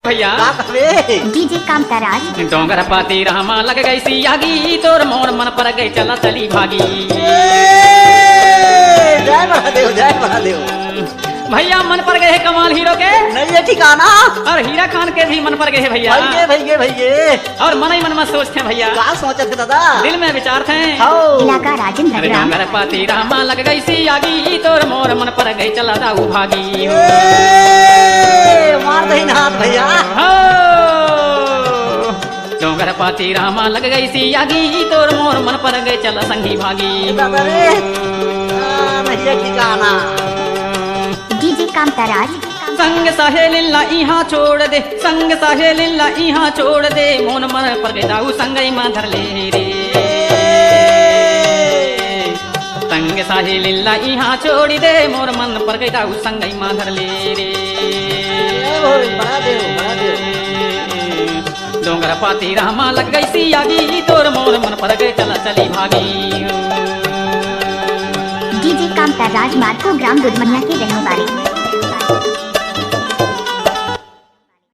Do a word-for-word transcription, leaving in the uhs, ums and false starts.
भैया। का कहबे? डीजे कामताराज। डोंगर पाती रामा लग गई सी आगी, तोर मोर मन पर गई चला चली भागी। ए, जय महादेव, जय महादेव। भैया मन पर गए हे कमाल हीरो के। नहीं है ठिकाना। और हीरा खान के भी मन पर गए हे भैया। भैये, भैये, भैये। और मनई मन में सोचते हैं भैया। का सोचत हे दादा? दिल में विचार थे। हो। इलाका राजेंद्र अरे ग्राम। डोंगर पाती रामा लग गई सी आगी, तोर मोर मन पर गई चला दाऊ भागी। ए, मार दही ना हाथ भैया। हो। डोंगर पाती रामा लग गई सी आगी, तोर मोर मन पर गई चला संगी भागी। दादा रे। आ, नहीं है ठिकाना। डीजे कामताराज। संग सहेलिन ला इहाँ छोड़ दे, संग सहेलिन ला इहाँ छोड़ दे, मोर मन पर गई दाऊ संगई मा धर ले रे। संग सहेलिन ला इहाँ छोड़ दे, मोर मन पर गई दाऊ संगई मा धर ले रे। जय हो, बड़ा देव, बड़ा देव। डोंगर पाती रामा लग गई सी आगी, तोर मोर मन पर गई चला चली भागी। डीजे कामताराज मारको ग्राम दुधमनिया के रहने वाले।